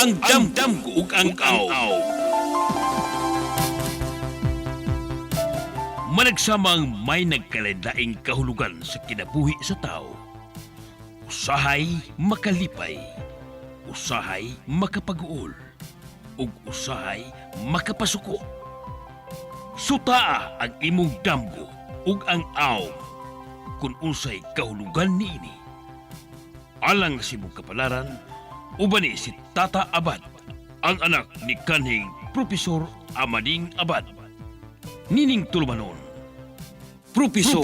Ang damgo ug ang aw. Managsamang may nagkalain kahulugan sa kinabuhi sa tao. Usahay makalipay, usahay makapag-uol, ug usahay makapasuko. Sutaa ang imong damgo ug ang aw kung unsay kahulugan niini. Alang sa imong kapalaran, uban ni si Tata Abad, ang anak ni kanhing Profesor Amading Abad. Nining tulumanon, Profesor,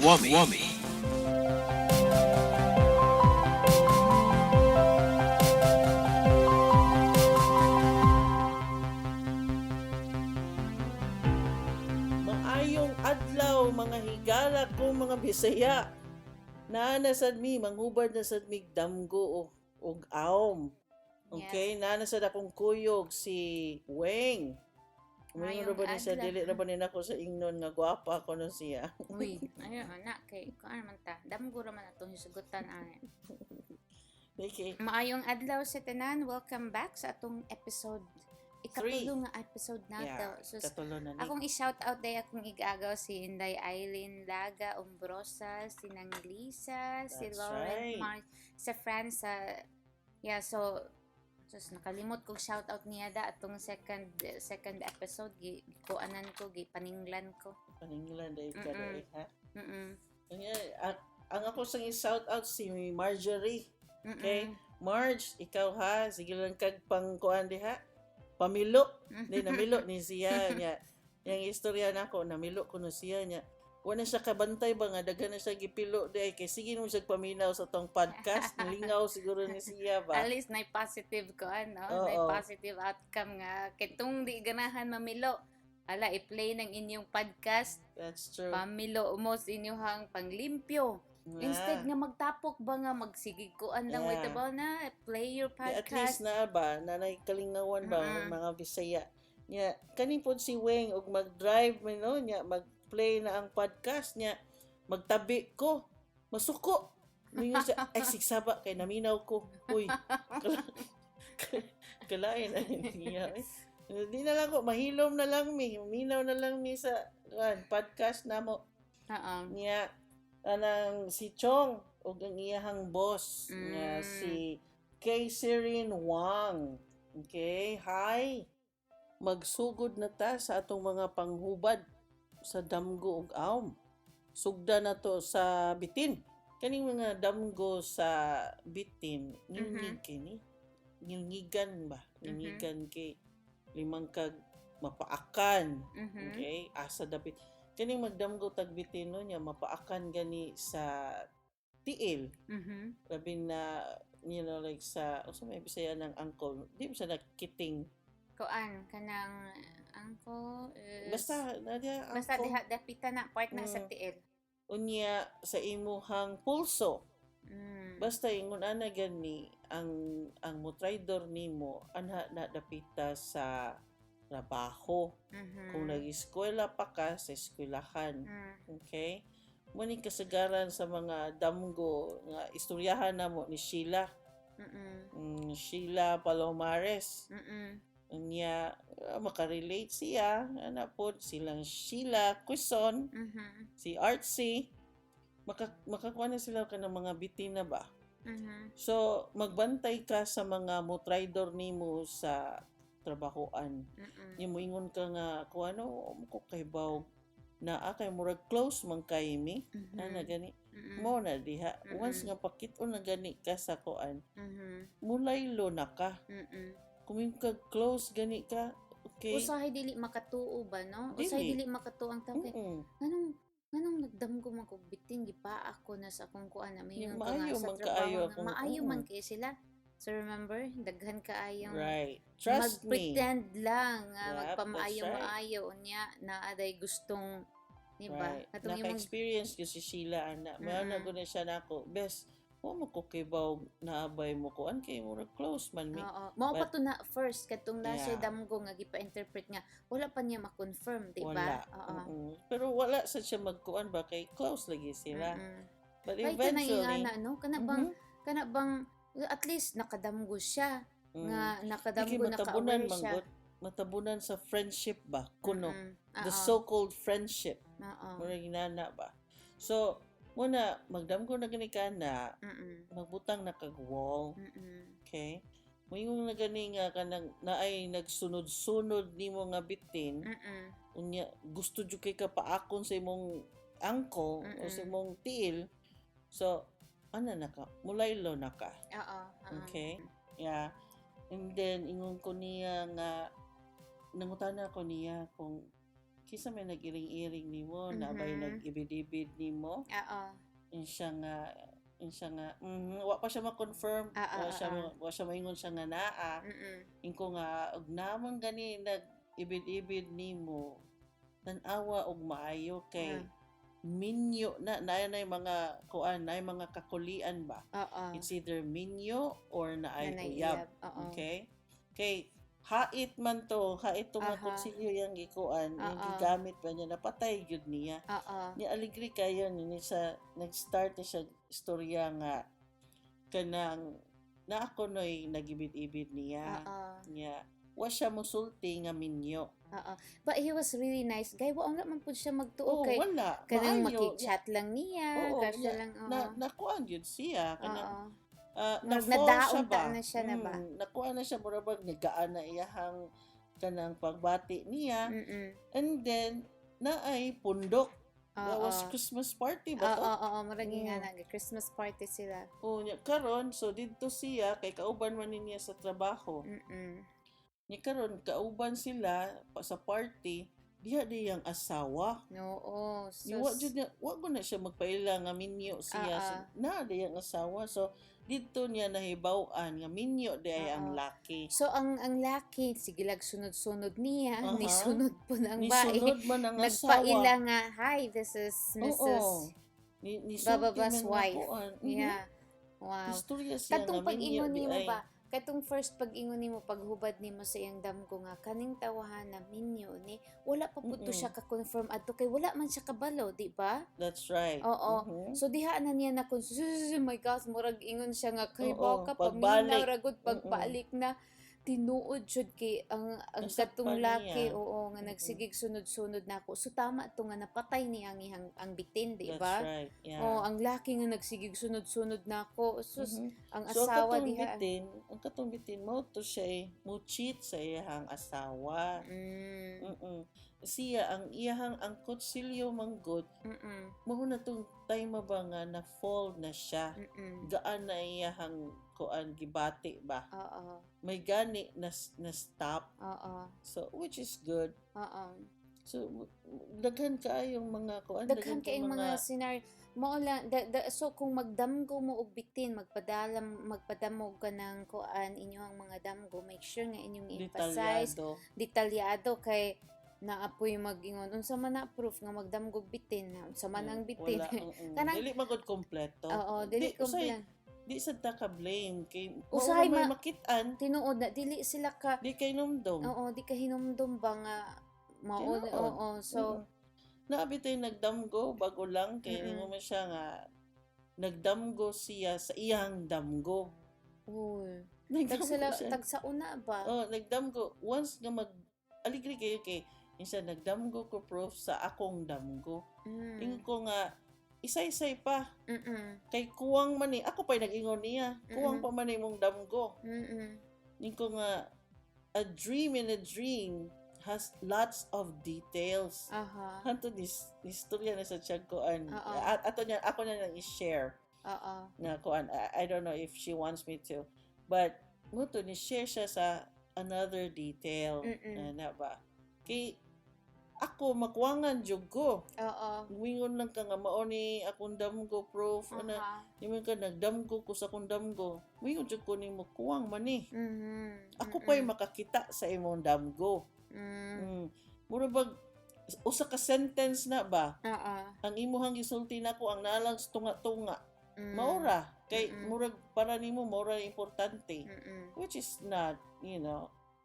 Wami. Wami. Maayong adlaw, mga higala ko, mga Bisaya. Naa na sad mi, manghubad na sad mi damgo og aom. Okay, naa na sad akong kuyog si Weng. Umingon ra Maayong ba ni siya, adlaw. Dili ra ba ni nako sa ingnon nga gwapa ko no siya. Uy, ayun anak kay kuan man ta. Damgo ra man atong hisugutan ani. Okay. Maayong adlaw sa tanan. Welcome back sa atong episode. Ikatulo nga episode nato. Yeah, So, katulo na ni. akong i-shout out day akong igagaw si Inday Eileen Laga Umbrosa, si Nang Lisa, si That's Lauren right. Mar sa France sa, yeah, so sus, nakalimot kog shout out niya da atong second second episode, gi kuanan ko, gi paninglan ko. Paninglan dahil ka dahil, ha. Kanya, ang ako sang i-shout out si Marjorie. Okay. Marge, ikaw ha, sige lang kag pangkuan diha. Pamilo. Di namilo ni siya niya. Yang istorya nako, namilo ko no siya niya. Wala siya kabantay ba nga daghan na siya gipilo di ay kay sige mo siya paminaw sa tong podcast, nilingaw siguro ni siya ba. At least na positive ko ano, Oo. na positive outcome nga kitong di ganahan mamilo. Ala, i-play ng inyong podcast, That's true. pamilo mo sa inyong panglimpyo. Nga. Instead nga magtapok ba nga magsigig ko andang yeah. Ba na play your Di, at least podcast. na ba nanay kalingawan ba mga Bisaya. Nya kani pod si Weng og mag-drive man no nya mag-play na ang podcast niya, magtabi ko masuko. Mingon siya, "Ay, sigsaba kay naminaw ko." Uy. Kalain na niya. Eh. Di na lang ko mahilom na lang mi, minaw na lang mi sa kuan, podcast namo Oo. niya anang si Chong ug ang iyahang boss nga si Kayserin Wang. Okay, hi. Magsugod na ta sa atong mga panghubad sa damgo ug aom. Sugda na to sa bitin. Kaning mga damgo sa bitin, ngilngig kini. Ngilngigan ba? Ngilngigan kay limang kag mapaakan. Okay, asa dapit. Kaning magdamgo tag bitin no niya mapaakan gani sa tiil. Labi na like sa unsa may Bisaya ng angkol. Di mo siya nakiting. Kuan kanang angko is Basta na diya basta angkol. diha dapita na part na sa tiil. Unya sa imuhang pulso. Basta ingon ana gani ang motraidor nimo anha na dapita sa trabaho. Kung nag-eskwela pa ka sa eskwelahan. Okay? Mo ni kasagaran sa mga damgo nga istoryahan namo ni Sheila. Sheila Palomares. Unya makarelate siya ana pod silang Sheila Quezon, si Artsy. Makakuha na sila kanang mga bitin na ba. So magbantay ka sa mga motraidor nimo sa trabahoan. Nya moingon ka nga kuno ano ko kay baw naa kay murag close man kay mi. Ana gani mo na diha. Once nga pakit-on na gani ka sa kuan, mulaylo na ka. Kung yung ka close gani ka, okay. Usahay dili makatuo ba no? Usahay Dili. dili makatuo ang tao kay nganong nagdamgo man kog bitin, gipa ako na sa akong kuan na Yung mayon ka nga maayo sa man trabaho kaayo nga akong maayo man kay sila. So remember, daghan kaayong Right. Trust me. magpretend lang nga Yep, magpamaayo that's right. maayo unya naa day gustong, di ba? Right. Katong imong Naka-experience ko si Sheila ana. Mayo na ko na siya nako. Bes, wa mo ko kibaw naabay mo ko an kay murag close man mi. Oo. Mao pa But to na first katong na siya damgo nga gipa-interpret nga wala pa niya ma-confirm, di ba? Wala. Oo. Pero wala sa siya magkuan ba kay close lagi sila. But Ay, kanang eventually, ingana no, kana bang kana bang at least nakadamgo siya. Nga Di kay nakadamgo, matabunan naka-aware siya. Manggod, matabunan sa friendship ba kuno, the so-called friendship, murag inana ba. So muna magdamgo na gani ka na, magbutang na kag wall. Okay, moingon na gani nga kanang naay nagsunod-sunod nimo nga bitin, unya gusto jud kay ka paakon sa imong uncle o sa imong tiil, so ana na ka, mulaylo na ka. Oo. Oo. Okay, yeah, and then ingon ko niya nga nangutana ko niya kung kinsa may nag-iring-iring nimo na bay nag-ibid-ibid nimo. In siya nga, wa pa siya ma-confirm, wa siya wa siya maingon siya nga naa. Inko nga og naman gani nag-ibid-ibid nimo, tan-awa og maayo kay minyo na naay na mga kuan, naay mga kakulian ba. It's either minyo or naay Nanay uyab. Uyab. Oo. Okay, kay hait man to, hait to nga kutsilyo yang gikuan, yung gigamit pa niya, napatay gyud niya. Ni aligri kayo ni sa nag-start na siya istorya nga kanang na ako noy nagibid-ibid niya. Niya wa siya musulti nga minyo. Oo. But he was really nice guy. Wa man pud siya magtuo Oh, kay wala. kanang Maayo. makig-chat lang niya, kasi Niya, lang, oo. Na nakuan gyud siya kanang Murag na-fall siya nadaon ba? ta na siya na ba? Nakuha na siya, mura bag nagaan na iyahang kanang pagbati niya. And then naay pundok. That was Christmas party ba to? Oo, murag nga nag Christmas party sila. Oo, nya karon so didto siya kay kauban man ni niya sa trabaho. Nya karon kauban sila pa sa party, diha diyang asawa. Oo. Ni wa jud niya, wa ko na siya magpaila nga minyo siya. So, na diyang asawa. So didto niya nahibaw-an nga minyo di ay ang laki. So ang laki sige lag sunod-sunod niya, nisunod po ng bae. Nisunod man ang asawa. Nagpaila nga, "Hi, this is Mrs." Ni nisulti Bababas man nga wife. kuan. Yeah. Wow. Istorya siya Katong nga minyo pag-ingon di nimo ay. ba, katong first pag-ingon nimo, paghubad nimo sa iyang damgo nga kaning tawahan na minyo ni, wala pa pud to siya ka-confirm adto kay wala man siya kabalo, di ba? That's right. Oo. So diha na niya na kung oh my gosh, murag ingon siya nga kay Oo, baka pagbalik. paminaw ra gud, pagbalik na tinuod jud kay ang Nasakpan katong laki, niya. oo, nga nagsigig sunod-sunod nako. So tama to nga napatay niya ang iyang ang bitin, di That's ba? right. Yeah. Oh, ang laki nga nagsigig sunod-sunod nako. Sus, ang So, ang asawa katong diha. bitin, ang katong bitin mo to siya eh, mo cheat sa iyahang asawa. Siya ang iyahang ang kutsilyo manggod, mao na tong time ba nga na fall na siya. Gaan na iyahang kuan gibati ba. May gani na, na stop. So which is good. So daghan kaayong mga kuan, Daghan kayong mga scenario. Mao lang so kung magdamgo mo og bitin, magpadalam magpadamog ka ng kuan inyong mga damgo, make sure nga inyong i-emphasize detalyado. Detalyado kay naapoy mag-ingon unsa man na proof nga magdamgog bitin na unsa man ang bitin. Wala. Kanang Dili magod kompleto. Oo, dili Di, usay, kompleto. di sad ta ka blame kay mao Usahay ra may makit-an, Tinuod na dili sila ka di kay numdum. Oo, di ka hinumdum ba nga mao Tinuod. oo, so Naabi tayo nagdamgo bago lang kay ningon man siya nga nagdamgo siya sa iyang damgo. Uy, Nagdamgo tag sila siya. tag sa una ba? Oh, nagdamgo once nga mag aligri kayo kay insa nagdamgo ko proof sa akong damgo. Ingon ko nga isay-isay pa kay kuwang man ni ako pa'y nag-ingon niya. Kuwang pa man imong damgo. Ingon ko nga a dream in a dream has lots of details. Hanto ni istorya na sa tiyag kuan. At ato niya ako na lang i-share na kuan. I don't know if she wants me to. But mo to ni share siya sa another detail na ba. Kay ako makuwangan jud ko. Muingon lang ka nga mao ni akong damgo proof ana. Ingon ka nagdamgo ko sa akong damgo. Muingon jud ko nimo kuwang man ni. Ako pa'y makakita sa imong damgo. Mura bag usa ka sentence na ba? Ang imuhang gisulti nako ang nalang sa tunga-tunga. Maura kay murag para nimo maura importante, which is not.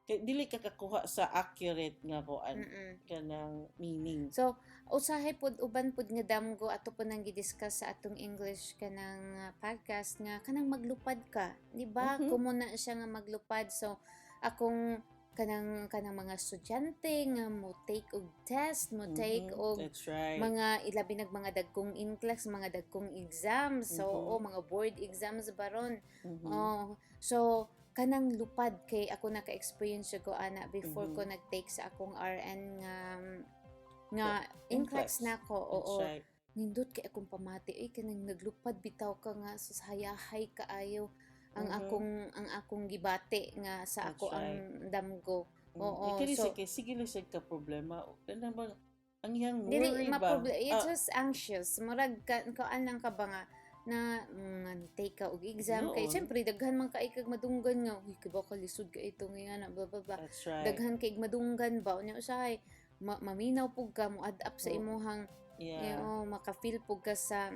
Kay dili ka kakuha sa accurate nga kuan kanang meaning. So, usahay pod uban pod nga damgo ato po nang gidiscuss sa atong English kanang podcast nga kanang maglupad ka, di ba? Mhm. Kumo na siya nga maglupad. So, akong kanang mga estudyante nga mo take og test, mo take og That's right. mga ilabi nag mga dagkong NCLEX, mga dagkong exams. So, oo, mga board exams baron. Oh, so kanang lupad kay ako naka-experience ko ana before ko nag-take sa akong RN nga NCLEX NCLEX. na ko. That's Oo. right. Nindot kay akong pamati ay kanang naglupad bitaw ka nga sa hayahay kaayo ang akong gibati nga sa That's ako ang damgo. Oo, Kini so- kay sige lang siya ka problema. Kanang bang ang iyang Dili worry ba? maproblema. It's Ah, just anxious. Murag ka, kaan lang ka ba nga na nga ni take ka og exam kay Noon. syempre daghan man kay kag madunggan nga, "Uy, kay baka lisod ka ito nga na blah blah blah." That's right. Daghan kay madunggan ba, unya usahay maminaw pug ka, mo add up sa imuhang oh, maka-feel pug ka sa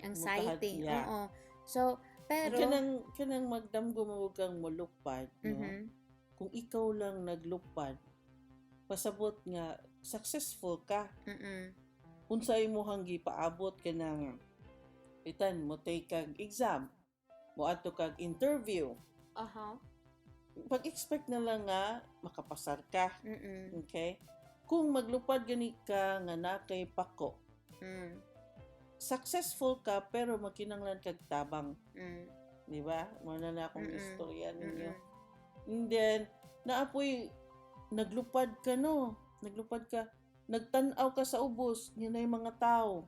anxiety. Oo, so pero Kanang magdamgo mo kang molupad, no? Kung ikaw lang naglupad, pasabot nga successful ka. Unsa imong gipaabot kanang itan mo take kag exam, mo adto kag interview. Pag-expect na lang nga makapasar ka. Okay? Kung maglupad gani ka nga na kay pako, successful ka pero magkinanglan kag tabang, di ba? Mo na akong istorya ninyo. And then naapoy naglupad ka, no? Naglupad ka, nagtan-aw ka sa ubos, yun na yung mga tao.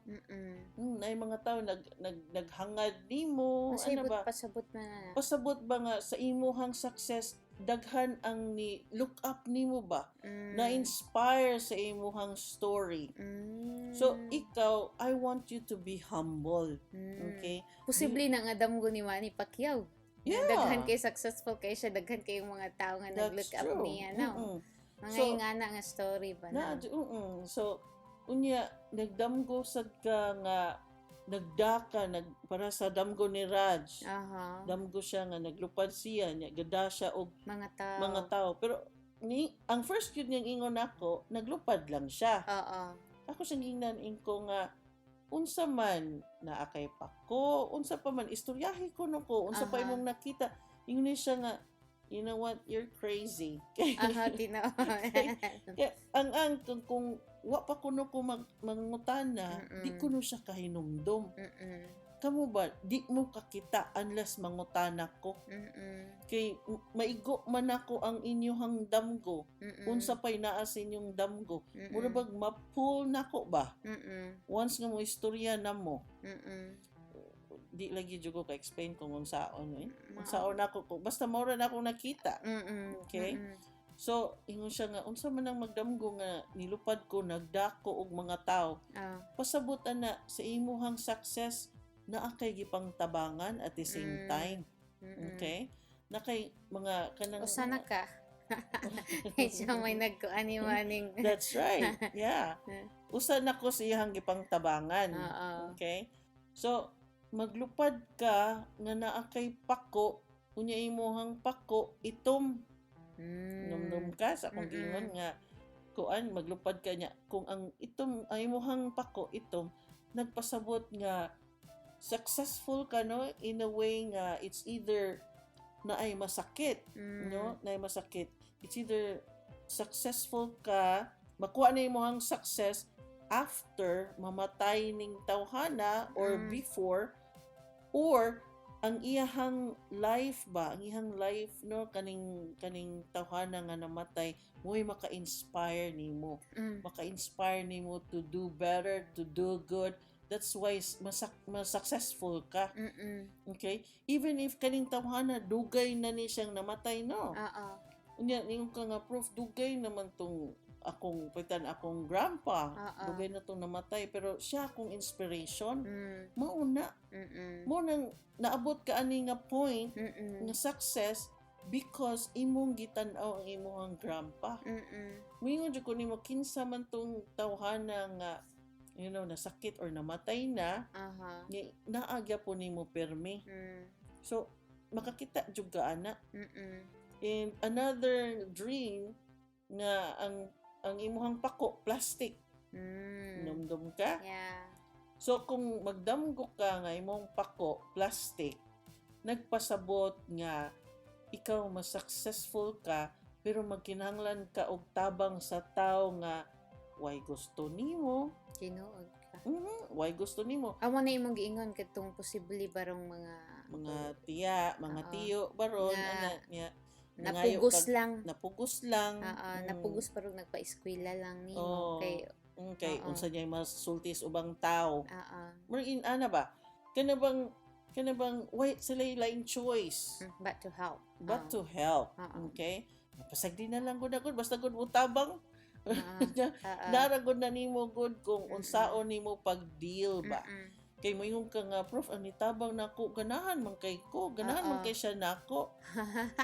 Na yung mga tao nag, nag naghangad nimo, ano Pasabot ba? Pasabot man na. Pasabot ba nga sa imuhang success daghan ang ni look up nimo ba? Na-inspire sa imuhang story. So ikaw, I want you to be humble. Okay? Posible na nga damgo ni Manny Pacquiao. Daghan kay successful kay siya, daghan kay mga tao nga That's nag-look up true. niya, no? Mga So, ingana nga story ba Na, na? So, unya, nagdamgo sad ka nga, nagdaka, para sa damgo ni Raj. Damgo siya nga, naglupad siya, niya, gada siya og Mga tao. mga tao. Pero, ang first yun niyang ingon ako, naglupad lang siya. Ako siyang ingnan ko nga, unsa man naa kay pako, unsa pa man, istoryahe ko no ko, unsa pa imong nakita. Ingon niya siya nga, "You know what, you're crazy." Aha, tinuod. Kaya, ang kung wa pa kuno ko mangutana, di kuno siya kahinumdom. Kamo ba, di mo kakita unless mangutana ko. Kay maigo man ako ang inyuhang damgo. Unsa pa'y naa sa inyong damgo. Mura bag ma-pull nako ba? Once nga mo istorya na mo, di lagi jud ko ka-explain kung unsaon eh. Unsaon ako ko basta mao ra na akong nakita. Okay? So, ingon siya nga unsa man ang magdamgo nga nilupad ko nagdako og mga tao. Pasabot ana sa imuhang success naa kay gipang tabangan at the same time. Okay? Na kay mga kanang Usa na ka. Siya may nagkuani maning. That's right. Yeah. Usa na ko sa iyang gipang tabangan. Okay? So, maglupad ka nga naa kay pako, unya imuhang pako itom. Numnum ka sa akong gingon nga kuan maglupad ka niya kung ang itom ay imuhang pako itom, nagpasabot nga successful ka, no, in a way nga it's either na ay masakit, no, na ay masakit. It's either successful ka, makuha na imong success after mamatay ning tawhana or before, or ang iyahang life ba, ang iyahang life, no, kaning tawhana nga namatay mo'y maka-inspire nimo, maka-inspire nimo to do better, to do good. That's why mas successful ka. Okay, even if kaning tawhana dugay na ni siyang namatay, no? Unya ningon ka nga, "Prof, dugay naman tong akong pitan, akong grandpa, dugay na tong namatay pero siya akong inspiration." Mao na. Mo nang naabot ka ani nga point nga success because imong gitan-aw ang imong grandpa. Moingon jud ko nimo kinsa man tong tawhana nga nasakit or namatay na, ni naa gyapon nimo permi. So makakita jud ka ana. And another dream nga ang imuhang pako plastic. Numdum ka? Yeah. So kung magdamgo ka nga imong pako plastic, nagpasabot nga ikaw mas successful ka pero magkinahanglan ka og tabang sa tao nga why gusto nimo. Tinuod ka. Why gusto nimo. Amo na imong giingon katong posible barong mga Mga tiya, mga tiyo baron Nga ana niya. Nangayo napugos lang. Napugos lang. Oo, napugos parang nagpa-eskwela lang nimo Oo. kay Kay unsa niya masulti sa ubang tao. Murag in-ana ba? Kana bang why sila laing choice But to help. But to help. Okay? Pasagdi na lang gud ako basta gud mo tabang. Nara gud na nimo gud kung unsaon nimo pag-deal ba. Kay moingon ka nga, "Prof, ang nitabang nako ganahan man kay ko, ganahan man kay siya nako."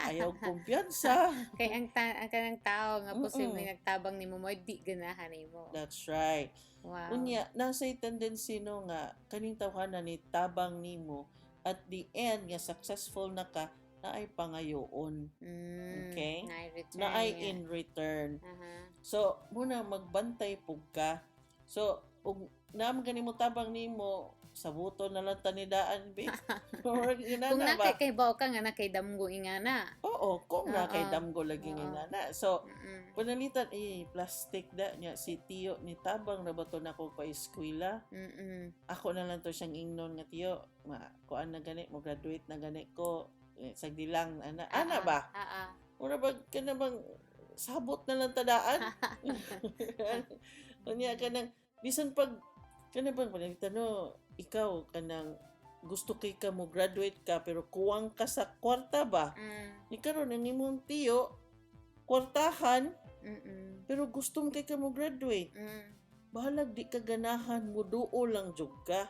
Ayaw kumpiyansa. Kay ang kanang tao nga posible nagtabang nimo mo di ganahan nimo. That's right. Wow. Unya, nasa tendency no nga kaning tawhana ni tabang nimo at the end nga successful na ka, naay pangayoon. Okay? Naay return. Naay niya. in return. So, muna magbantay pug ka. So, ug naam gani mo tabang nimo, sabuton na lang tanidaan be. Murag Kung inana ba? na kay bawo ka nga na kay damgo ingana. Oo, kung na kay damgo lagi inana. So, panalitan eh plastic da niya si Tiyo ni tabang na ba to nako pa eskwela. Ako na lang to siyang ingnon nga, "Tiyo, ma kuan na gani mo, graduate na gani ko. Eh, sagdi lang ana." Ana ba? Oo. Mura ba kana bang sabot na lang tadaan? Unya kanang bisan pag kana bang panalitan no, ikaw kanang gusto kay ka mo graduate ka pero kuwang ka sa kwarta ba? Ni karon ang imong tiyo kwartahan pero gusto mo kay ka mo graduate. Bahalag di ka ganahan mo, duo lang jud ka.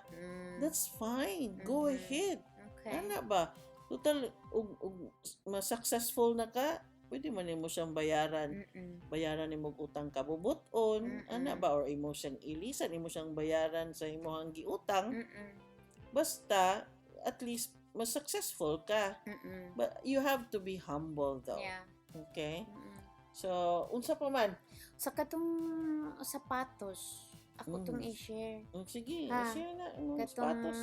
That's fine. Go ahead. Ana ba? Total ug mas successful na ka, pwede man nimo siyang bayaran. Bayaran nimo og utang kabubuton, ana ba, or imo siyang ilisan, imo siyang bayaran sa imong giutang. Basta at least mas successful ka. But you have to be humble though. Okay? So, unsa pa man? Sa katong sapatos, ako tong i-share. Sige, Ha, share na imong katong sapatos.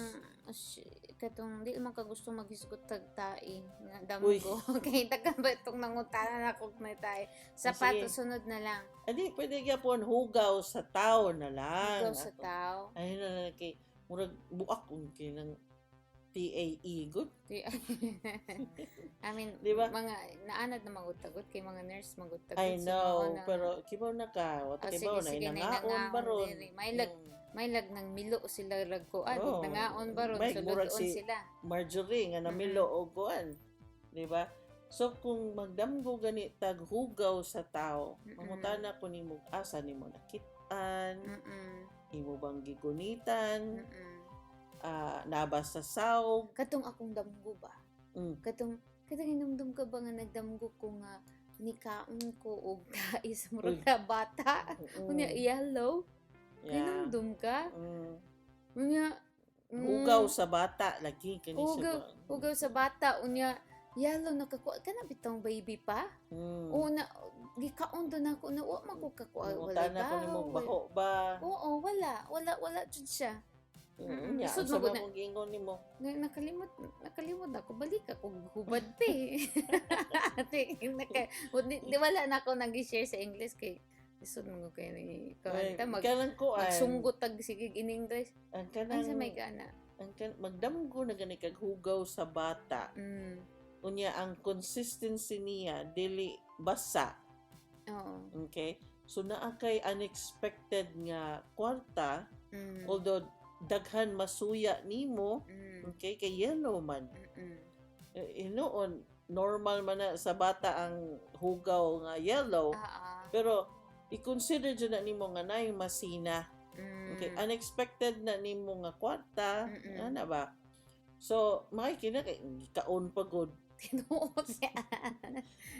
Katong di man ka gusto maghisgot tag tae nga Uy. damgo. Kay daghan ba itong nangutana na kog may tae. Sapatos, Sige. sunod na lang. Adi, pwede gyapon hugaw sa tao na lang. Hugaw sa tao. Ay na lang kay murag buak kung kay ng TAE good. I mean, Di ba? mga naanad na magutagot kay mga nurse magutagot. I So, know, mao na- pero kibaw na ka, wa Ah, kibaw sige, na sige, inangaon nangaon baron. diri. May lag nang milo sila ragkuan, Oo. nangaon baron, May sulod murag si sila. Marjorie nga namilo og kuan, di ba? So kung magdamgo gani tag hugaw sa tao, mangutana ko nimo asa nimo nakit-an, imo bang gigunitan, naba sa sawg. Katong akong damgo ba? Katong hinumdum ka ba nga nagdamgo ko nga nikaon ko og tais murag Uy. na bata. Unya yellow. Hinumdum ka? Unya Hugaw sa bata lagi kani siya ba? Hugaw sa bata unya yellow nakakuha kana bitong baby pa. Una gikaon do na ako na wa man ko kakuha wala Mangutana ko nimo ba. baho ba? Oo, wala. Wala wala jud siya. Nya, Isod unsa mo ba gud na. mong giingon nimo? Nga nakalimot ako balik ako hubad pa eh. Ate, naka, di, wala na ako nag-share sa English kay isod mo kay ni Ay, kanta mag kanang kuan. magsunggot tag sige in English. Ang Ang kanang sa may gana. ang kan, magdamgo na gani kag hugaw sa bata. Unya ang consistency niya dili basa. Oo. Okay? So naa kay unexpected nga kwarta, although daghan masuya nimo, okay, kay yellow man. Eh, hinuon normal man na sa bata ang hugaw nga yellow, pero i-consider jud na nimo nga naay masina. Okay, unexpected na nimo nga kwarta, ana ba? So, makikina kay kaon pa gud. Tinuod siya.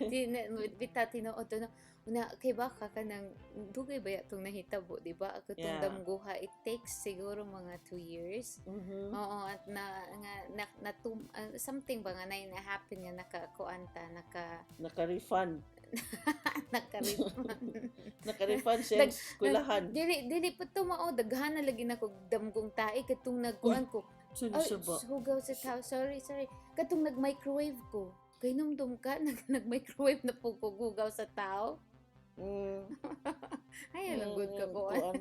Di na bitaw tinuod to no. Una kay baka kanang dugay ba tong nahitabo, di ba? Ako tong damguha, it takes siguro mga 2 years. Oo, at na nga na, na, something ba nga na happen nga nakakuan ta, naka Naka-refund. Naka-refund. Naka-refund siya eskwelahan. Dili dili pa to mao, daghan na lagi na kog damgong tae katong nagkuan ko. Sino Ay, siya ba? hugaw sa tao. Sorry, sorry. Katong nag-microwave ko. Kay numdum ka, nag-microwave na po ko hugaw sa tao. Ay, alam good ka ko. Kuan.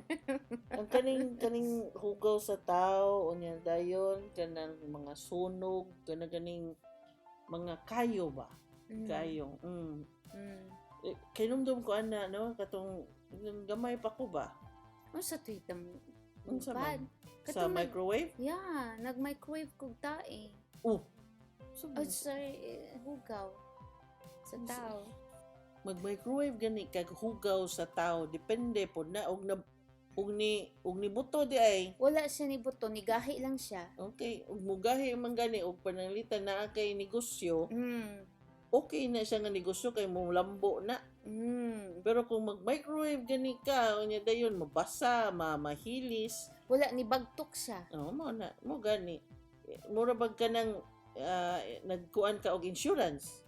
Ang kaning kaning hugaw sa tao, unya dayon kanang mga sunog, kanang kaning mga kayo ba? Kayo. Eh, kinumdum ko ana, no, katong gamay pa ko ba? Unsa to'y dam Unsa bad? man? Sa Katong microwave? Yeah, nag-microwave kog tae. Oh. So, Oh, sorry, eh, hugaw sa tao. Mag-microwave gani kag hugaw sa tao, depende po na og na og ni buto di ay. Wala siya ni buto, nigahi lang siya. Okay, og mugahi man gani og pananglitan naa kay negosyo, okay na siya nga negosyo kay mo lambo na. Pero kung mag-microwave gani ka, unya dayon mabasa, mahilis, Wala ni bagtok siya. Oh, mo na, mo gani. Eh, mura bag ka ng nagkuan ka og insurance,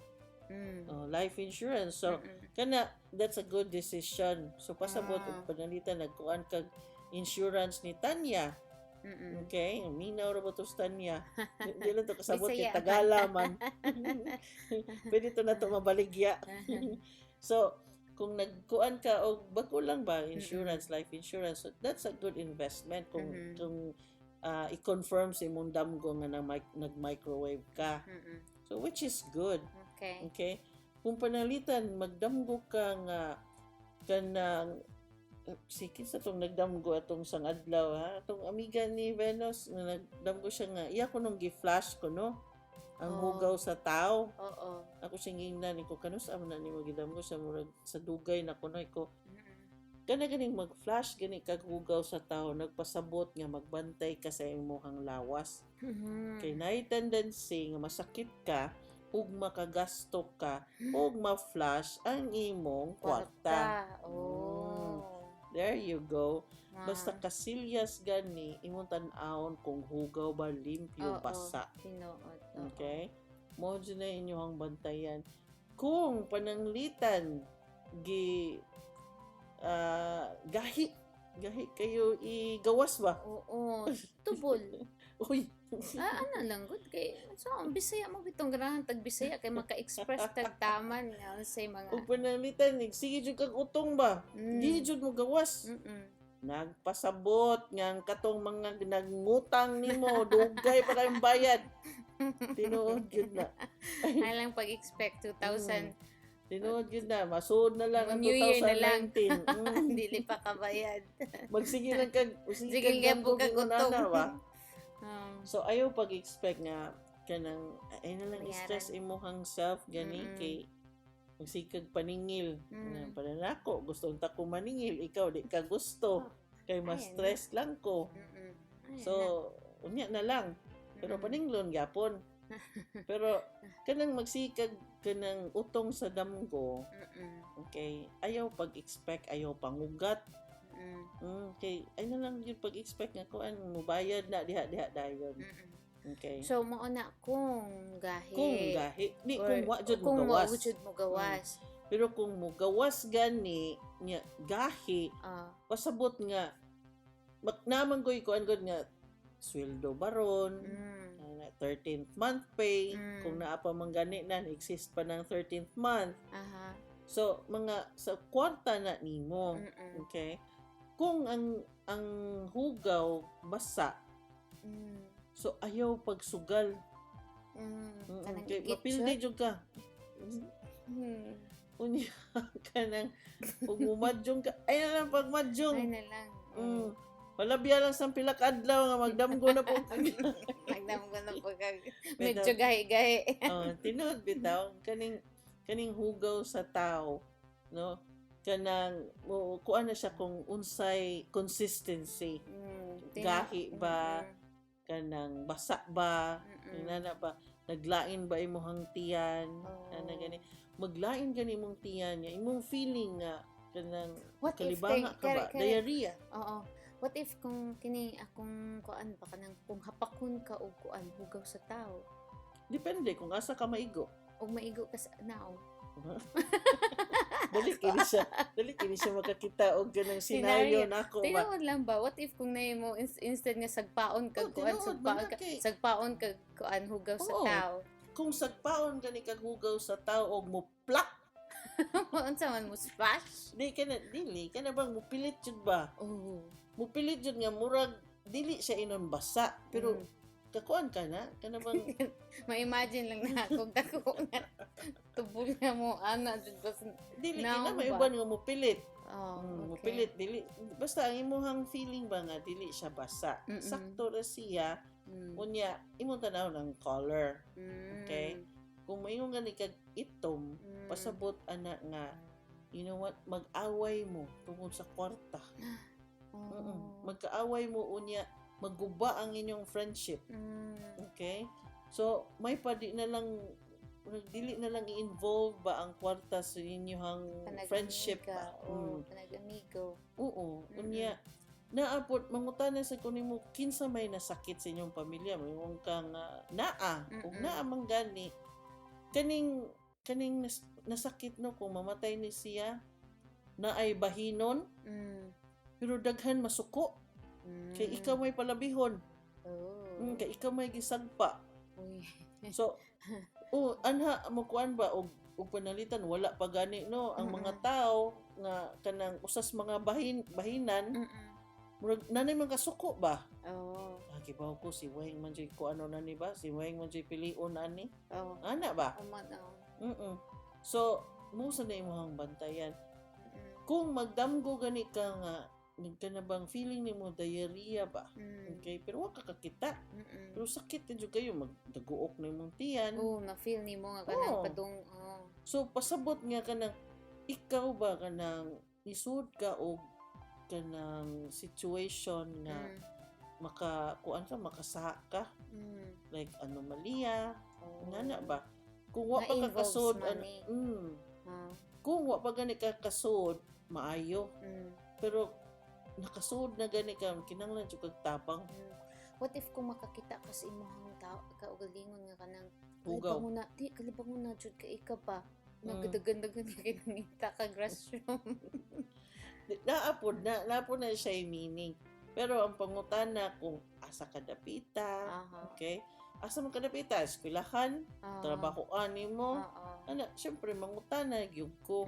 oh, life insurance. So kana, that's a good decision. So pasabot og pananglitan nagkuan kag insurance ni Tanya. Okay, minaw ra ba to sa Tanya? Di lang to kasabot kay Bisaya. Tagala man. Pwede to na to mabaligya. So, kung nagkuan ka og bago lang ba insurance, life insurance, so that's a good investment kung kung i-confirm sa imong damgo nga nag-microwave ka. So which is good. Okay? Kung panalitan magdamgo ka nga kanang si kinsa tong nagdamgo atong sang adlaw, ha, atong amiga ni Venus nga nagdamgo siya nga iya ko nung gi-flash ko, no, ang hugaw sa tao. Ako siyang gingnan ko, kanus amo na nimo gidamgo siya? Murag sa dugay na kuno ko. Kana ganing mag-flash gani kag hugaw sa tao, nagpasabot nga magbantay ka sa imong lawas kay naay tendency nga masakit ka ug makagasto ka ug ma-flash ang imong kwarta. Oh. There you go. Basta kasilyas gani imong tan-awon kung hugaw ba, limpyo, basa. Tinuod. Oo. Okay? Mo jud na inyong bantayan. Kung pananglitan gi gahi gahi kayo igawas ba? Oo. Tubol. Uy. Ah, ano lang gud kay so ang Bisaya mo bitong ganahan tag Bisaya kay maka-express tag taman nga unsay mga Ug pananglitan sige jud kag utong ba? Di jud mo gawas. Nagpasabot nga ang katong mga nagngutang nimo dugay pa kayong bayad. Tinuod jud na. Ay lang pag-expect 2000 Tinuod jud na, masuod na lang ang New Year na lang. 2019. Dili pa kabayad. Magsige lang kag sige Sige kag gyapon damgo kag kung utong. unana ba. So ayaw pag-expect nga kanang ay na lang Bayaran. stress imuhang self gani kay magsige kag paningil. Na pananako gusto unta ko maningil, ikaw di ka gusto kay mas Ay, ano. stress lang ko. Ay, So unya na lang. Pero paninglon gyapon. Pero kanang magsikag kanang utong sa damgo, okay, ayaw pag-expect, ayaw pangugat. Okay, ay na lang yun pag-expect nga kuan mubayad na diha diha dayon. Okay. So mao na kung gahi. Kung gahi, di Or kung wa jud mo kung gawas. wa jud mo gawas. Pero kung mugawas gani nya gahi, pasabot nga naman ko'y kuan gud nga sweldo baron, 13th month pay, kung naa pa man gani na exist pa ng 13th month. So mga sa kwarta na nimo. Okay? Kung ang hugaw basa, so ayaw pagsugal. Kanang Kay igit mapildi jud. jud ka. Unya kanang ug mumadyong ka, ay na lang pagmadyong. Ay na lang. Palabya lang sa pila ka adlaw nga magdamgo na po. Magdamgo na po kag medyo gahi-gahi. Oh, tinuod bitaw kaning kaning hugaw sa tao, no, kanang mo kuan na siya kung unsay consistency. Gahi ba? Kanang basa ba? Inana ba? Naglain ba imong tiyan? Oo. Ana gani. Maglain gani imong tiyan niya. Imong feeling nga kanang What if kalibanga ka ba? Diarrhea. Oo. What if kung kini akong kuan ba, kanang kung hapakon ka og kuan, hugaw sa tao? Depende kung asa ka maigo. Og maigo ka sa naong. Dali kini siya makakita og ganang scenario Scenario. nako ba. Tinuod lang ba? What if kung nahimo instead nga sagpaon kag Oh, kuan, tinuod sagpaon man ka, na kay- sagpaon kag kuan, hugaw sa tao. Kung sagpaon gani kag hugaw sa tao og mo plak, Unsa man mo splash? di ka na dili ka na bang mupilit jud ba? Oh. Mupilit jud nga murag dili siya inon basa, pero kakuan ka na kana bang Ma-imagine lang na kung dako nga tubol na mo ana jud ba dili kay na Naong may ba? uban nga mupilit. Oh, okay. Mupilit dili basta ang imong feeling ba nga dili siya basa. Sakto ra siya. Unya imong tan-aw ng color. Okay? Kung maingon gani kag itom, pasabot ana nga, you know what, mag-away mo tungod sa kwarta. Oh. Magkaaway mo, unya maguba ang inyong friendship. Okay? So, may padi na lang dili na lang i-involve ba ang kwarta sa inyong friendship ba? Oo, panag-amigo. Oo. Unya, naapot, mangutana sa kunin mo, kinsa may nasakit sa inyong pamilya, mayroon kang naa, ug naa man gani, kaning nasakit no, kung mamatay ni siya, na ay bahinon, pero daghan masuko, kay ikaw may palabihon, Oh. kay ikaw may gisagpa. Uy. So, oh, anha mo kuan ba og panalitan wala pa gani no ang mga tao nga kanang usas mga bahinan, murag nanay man kasuko ba? Oh. Ah, kibaw ko si Weng man jud ko ano na ni ba? Si Weng man jud pilion ani. Oh. Ana ba? Aman, oh. So, mo sa na imong bantayan. Kung magdamgo gani ka nga nagka na bang feeling nimo diarrhea ba? Okay, pero wa ka kakita. Pero sakit din jud kayo, magdaguok na imong tiyan. Oh, na-feel nimo nga kanang Oo. padung, oh. So pasabot nga kanang ikaw ba kanang nisud ka og kanang situation nga maka kuan ka, makasaha ka, like anomalya, Oh. ngana ba, kung wa Nga pa ka involves kasud ano, money. Ah. Kung wa pa gani ka kasud maayo, pero nakasud na gani ka, kinahanglan jud kag tabang. What if kung makakita ka sa imong tao kaugalingon nga kanang Hugaw. kalibangon na, di kalibangon na jud kay ika pa. Nagdagan-dagan ka kay nangita ka restroom. Naapod na naapod na siya yung meaning, pero ang pangutana kung asa ka dapita. Okay, asa man ka dapita, eskwelahan, trabahoan nimo, ana, syempre mangutana gyud ko.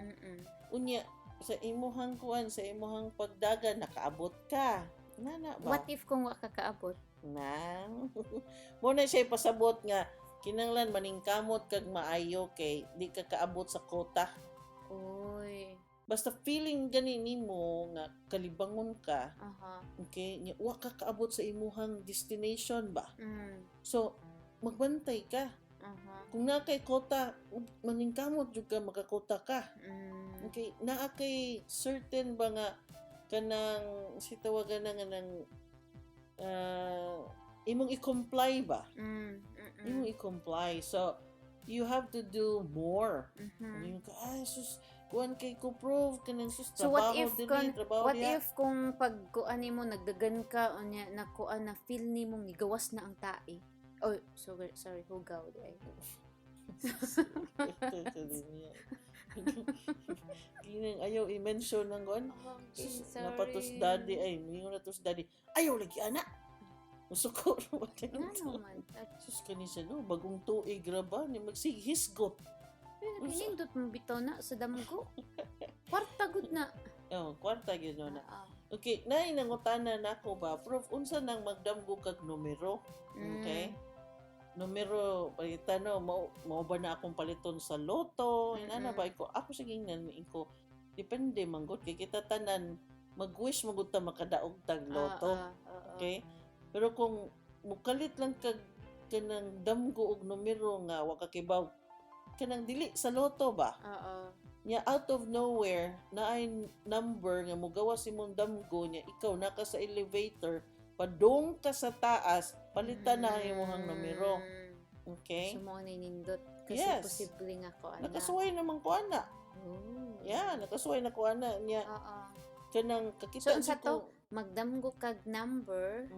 Unya sa imuhang kuan, sa imuhang pagdagan, nakaabot ka nana ba? What if kung wa ka kaabot? Nang mo na siya ipasabot nga kinanglan maningkamot kag maayo kay di ka kaabot sa quota. Uy. Basta feeling gani nimo nga kalibangon ka, okay, nya wa ka kaabot sa imuhang destination ba, so magbantay ka. Kung naa kay quota, maningkamot jud ka makakota ka. Okay, naa kay certain ba nga kanang si tawagan na nga ng imong i-comply ba? Imong i-comply. So you have to do more. Yung ka, ay sus, kuan kay ko prove kanang sus, So what trabaho if dili, trabaho what diha. if kung pag kuan nimo nagdagan ka unya na kuan na feel nimo gigawas na ang tae? Oh, sorry, sorry, hugaw di ay. Kinang ayaw i-mention ng kuan. Okay, Sus, sorry. napatos daddy ay, mingon na tos daddy. Ayaw lagi ana. Musuko ra ba Nga naman. Sus, kani siya no, bagong tuig ra ba ni magsighisgot. Ay, Pinindot mo bitaw na sa damgo. Kwarta gud na. Oh, kwarta gyud no na. Ah. Okay, nay nangutana nako ba, proof unsa nang magdamgo kag numero? Okay? Numero palitan no, mao ba na akong paliton sa loto? Inana ba ko ako sige nan ko depende man gud kay kita tanan mag-wish man gud ta makadaog tag loto. Okay? Pero kung mukalit lang kag kanang damgo og numero nga wa ka kibaw kanang dili sa loto ba? Oo. Nya out of nowhere naay number nga mogawas imong damgo, nya ikaw naka sa elevator, padung ka sa taas, palitan na ang imong numero. Okay? So mao ni nindot kasi posible nga ko ana. Nakasuway naman ko ana. Oh. Yeah, nakasuway na ko ana niya Oo. kanang So kakita unsa jud to? ko. Magdamgo kag number.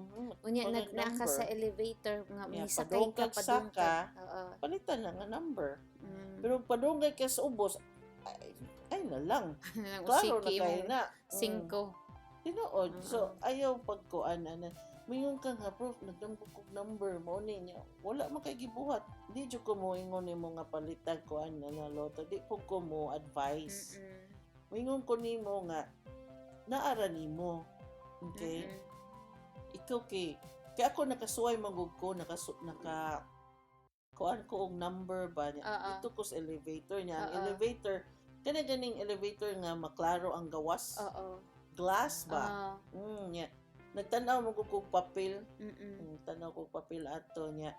Unya Pag nag naa ka sa number. elevator nga Yeah, misakay padung ka kag padung saka. ka. Oo. Palitan na nga number. Pero padungay ka sa ubos, ay na lang. Nang Klaro na usiki kayo mo na. singko. Tinuod. So, ayaw pagkuan ana. Mayon ka nga, "Prof, nagdamgo kog number mo niya." Wala man kay gibuhat. Di jud ko moingon nimo nga palitan kuan na nga lotto. Di po ko mo advice. Moingon ko nimo nga naara nimo. Okay? Ikaw kay ako nakasuway magug ko naka kuan ko og number ba niya. Oo. Dito ko sa elevator niya. Ang Oo. elevator kana ganing elevator nga maklaro ang gawas. Glass ba? Oo. Nya. Nagtan-aw mo ko kog papel. Tanaw ko papel ato niya.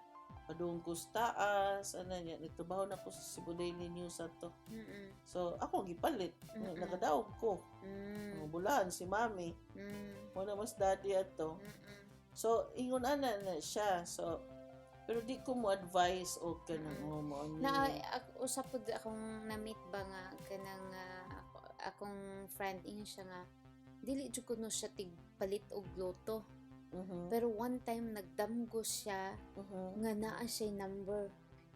Padung ko sa taas, ana niya, nagtrabaho na ko sa Cebu Daily News ato. So, ako gipalit. Nakadaog ko. Bulahan si mami. Wala mas daddy ato. So, ingon ana na siya. So, pero di ko mo advise o kanang mo ano. Na usap pud akong na-meet ba nga kanang akong friend, ingon siya nga dili jud kuno siya tigpalit og loto. Pero one time nagdamgo siya nga naa siya number.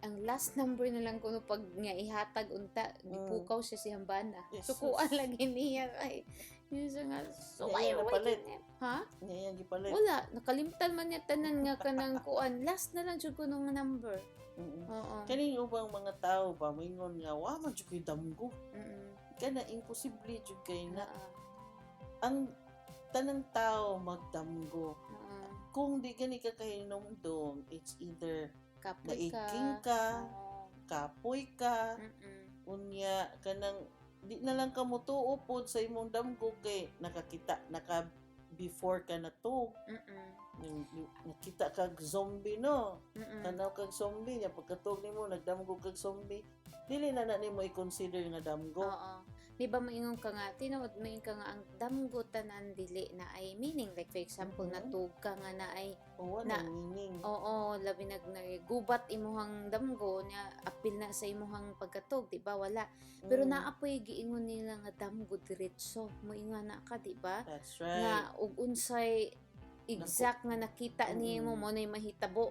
Ang last number na lang kuno pag nga ihatag unta, gipukaw siya si hambana. Jesus. Sukuan lagi niya kay yun siya nga so Niya why iya napalit. Ha? Niya iyang gipalit. Wala, nakalimtan man niya tanan nga kanang kuan. Last na lang jud kuno nga number. Oo. Kaning ubang mga tao ba moingon nga wa man jud ko'y damgo. Kana imposible jud kay na ang tanang tao magdamgo. Kung di gani ka kahinumdum, it's either Kapoy ka. naiking ka, kapoy ka, unya kanang di na lang ka motuo pod sa imong damgo kay nakakita naka before ka natug. Yung nakita kag zombie, no? Tanaw kag zombie niya, pagkatug nimo nagdamgo kag zombie, dili na na nimo i-consider nga damgo. Oo. Di ba maingon ka nga, tinuod maingon ka nga ang damgo tanan dili na ay meaning. Like for example, natug ka nga na ay O wala meaning. Oo, labi nag gubat imuhang damgo niya, apil na sa imuhang pagkatug, di ba? Wala. Pero naapoy giingon nila nga damgo diretso. Moingon na ka, di ba? That's right. Nga ug unsay exact nga nakita nimo mo na'y mahitabo.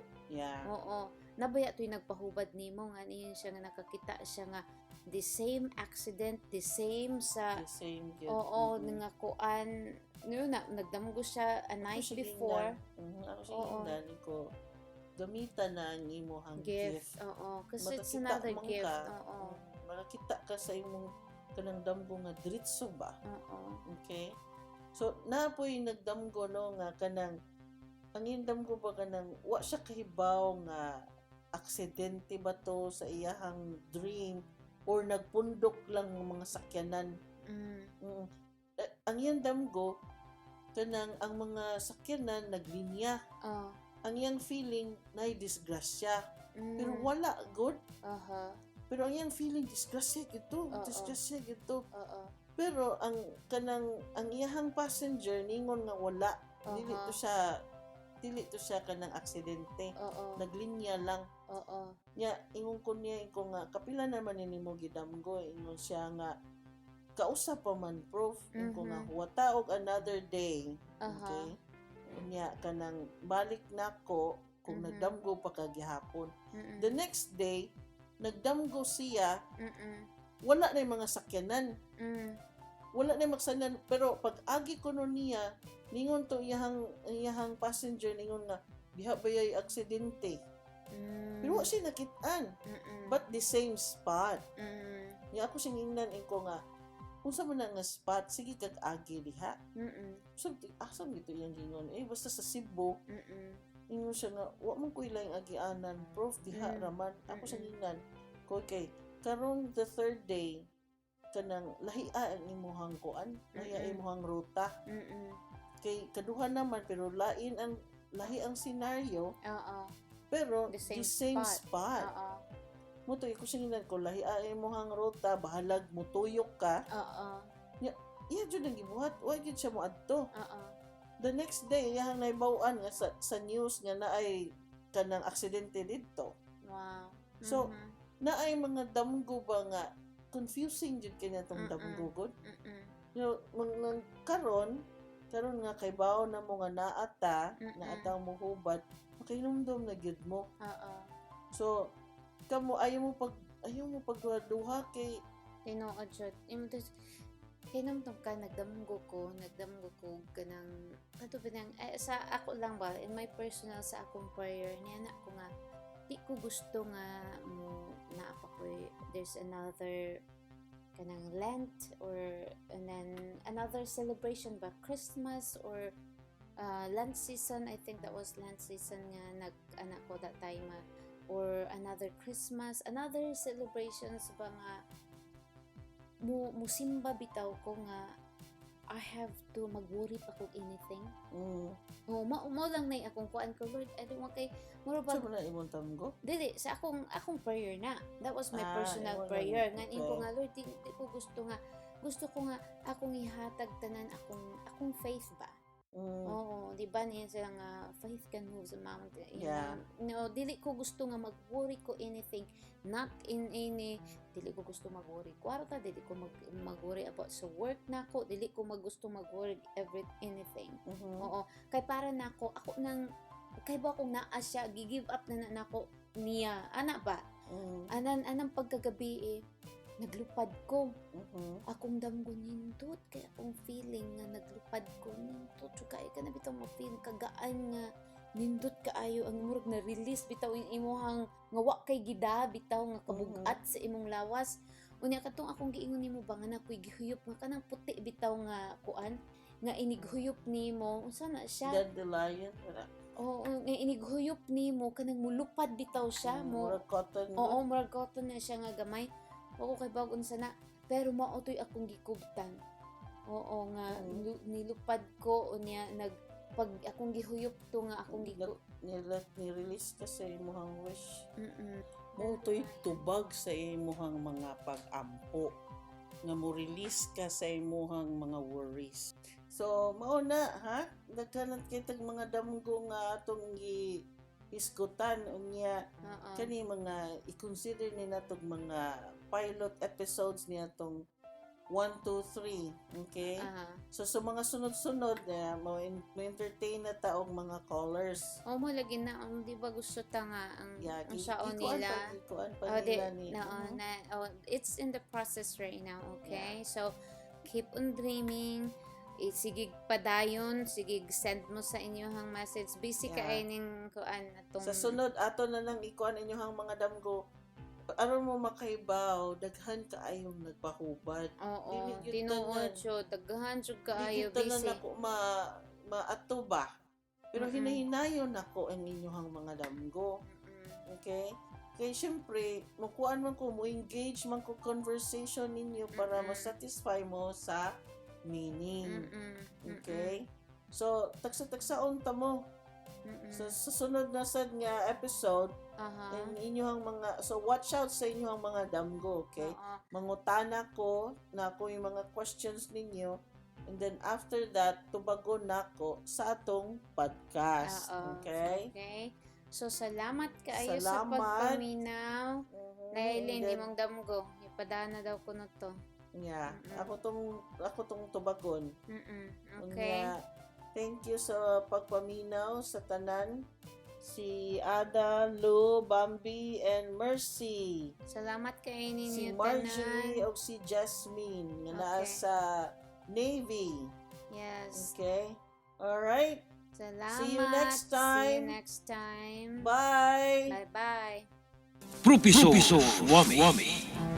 Oo. Nabaya to'y nagpahubad nimo nga niyon siya nga nakakita siya nga the same accident, the same sa The same gyud. Oo, nga kuan yun na nagdamgo siya a Ako night siya before. gingnan. Ako siya gingnan ko gamitan na ang imuhang Gift. gift. Oo, kasi it's Makakita another man gift. ka. Oo. Makakita ka sa imong kanang damgo nga diretso ba. Okay? So, na po'y nagdamgo no nga kanang ang iyang damgo ba kanang wa siya kahibaw nga aksidente ba to sa iyahang dream or nagpundok lang ng mga sakyanan. Eh, ang iyang damgo kanang ang mga sakyanan naglinya. Ang iyang feeling na disgrasya. Pero wala good. Pero ang iyang feeling, disgrasya gito, disgrasya gito. Pero ang kanang ang iyahang passenger ningon nga wala. Dili to siya kanang aksidente. Naglinya lang. Nya ingon ko niya ko nga kapila naman ni nimo gidamgo, ingon siya nga kausap pa man, Prof. Ingon ko nga huwata og another day. Okay? Unya kanang balik nako kung nagdamgo pa ka gihapon. The next day nagdamgo siya, wala na yung mga sakyanan. Wala na yung maksanan, pero pag agi ko nun niya, ningon to iyahang passenger, ningon nga diha ba yay aksidente. Pero wa siya nakitaan. But the same spot. Nya ako siyang ingnan ko nga unsa man na nga spot, sige kag agi diha. So asa man gito iyang gingon, eh basta sa Cebu. Ingon siya nga wa man ko ilang agianan, Prof, diha raman ako sa ingnan ko kay karon the third day kanang lahia ang imuhang kuan, lahia imuhang ruta kay kaduha naman pero lain ang lahi ang senaryo pero The the same same spot. spot. Mo to ko siya ko lahi ang imuhang ruta, bahalag mutuyok ka. Iya jud ang gibuhat, wa gyud siya moadto. The next day iyahang naibaw-an nga sa news nga naay kanang aksidente didto. So, naay mga damgo ba nga confusing jud kay natong damgo gud. Mga karon karon nga kay bawo na mo nga naata, naata mo hubad, makahinumdom na gyud mo. So kamo ayaw mo pagduha kay Tinuod jud. Imo to hinumdum ka, nagdamgo ko kanang kato ba nang, eh, sa ako lang ba, in my personal, sa akong prayer niya na ako nga di ko gusto nga mo naa pa ko, there's another kanang Lent or and then another celebration ba, Christmas or Lent season. I think that was Lent season nga nag anak ko that time, ah, or another Christmas, another celebrations ba nga mo musimba bitaw ko nga I have to mag-worry pa kog anything. Oh, mao lang nay akong kuan ko, Lord, I don't want kay mura ba. Sa na imong damgo? Dili sa akong prayer na. That was my Ah, personal imo lang. prayer. Nga ko nga, Lord, di ko gusto nga gusto ko nga akong ihatag tanan akong faith ba. Oo, di ba niya sila nga faith can move the mountain. No, dili ko gusto nga mag-worry ko anything, not in any, dili ko gusto mag-worry kwarta, dili ko mag-worry about sa work nako, dili ko maggusto mag-worry every anything. Oo, kay para nako ako nang kay ba kung naa siya, gi-give up na na nako niya. Ana ba? Anan anang pagkagabi eh, naglupad ko. Akong damgo nindot kay akong feeling nga naglupad ko, nindot jud kaayo ka na bitaw ma-feel kagaan nga nindot kaayo ang murag na release bitaw yung imuhang nga wa kay gida bitaw nga kabugat sa imong lawas. Unya katong akong giingon nimo ba nga nakoy gihuyop nga kanang puti bitaw nga kuan nga inighuyop nimo, unsa na siya? Dandelion wala. Oo, nga inighuyop nimo kanang mulupad bitaw siya mo. Murag cotton. Oo, murag cotton na siya nga gamay. Oo, kay bag unsa na. Pero mao to'y akong gikubtan. Oo nga, nilupad ko unya nag pag akong gihuyop to nga akong giku Ni-release ka sa imuhang wish. Mao to'y tubag sa imuhang mga pag-ampo nga mo release ka sa imuhang mga worries. So mao na ha, daghan kitag mga damgo nga atong gi hisgutan unya kani mga i-consider ni natong mga pilot episodes niya tong 1, 2, 3, okay? So sa mga sunod-sunod na mo entertain na taong mga callers. O mo lagi na ang di ba gusto ta nga ang ang saon gikuan nila. Pa, gikuan pa Oh, di, nila ni. no, na, oh, it's in the process right now, okay? So, keep on dreaming. Eh, sige padayon, sige send mo sa inyong message. Busy ka ay ning kuan atong Sa sunod ato na lang ikuan inyong mga damgo. Aron mo makaibaw, daghan kaayong nagpahubad. Oo, Dili gyud tinuod tanan. jud, daghan jud Di kaayo gyud tanan busy. ako maato ba. Pero hinahinayon ako ang inyong mga damgo. Okay? Kay syempre, mukuan man ko, mo engage man ko conversation ninyo para ma-satisfy mo sa meaning. Okay? So, tagsa-tagsaon ta mo. Sa sunod na sad nga episode, ang inyong mga, so watch out sa inyong mga damgo, okay? Mangutana ko na ako yung mga questions ninyo and then after that, tubagon nako sa atong podcast. Okay? Okay. So salamat kaayo sa Salamat. pagpaminaw. Dahil And hindi mong damgo, ipadana daw ko no to. Yeah, ako tong tubagon. Okay. Unya, thank you sa pagpaminaw sa tanan. Si Ada, Lou, Bambi, and Mercy. Salamat kay ninyo Si Marjorie tanan. o si Jasmine nga naa sa Navy. Yes. Okay? Alright. Salamat. See you next See you time. next time. Bye! Bye-bye. Professor Wami.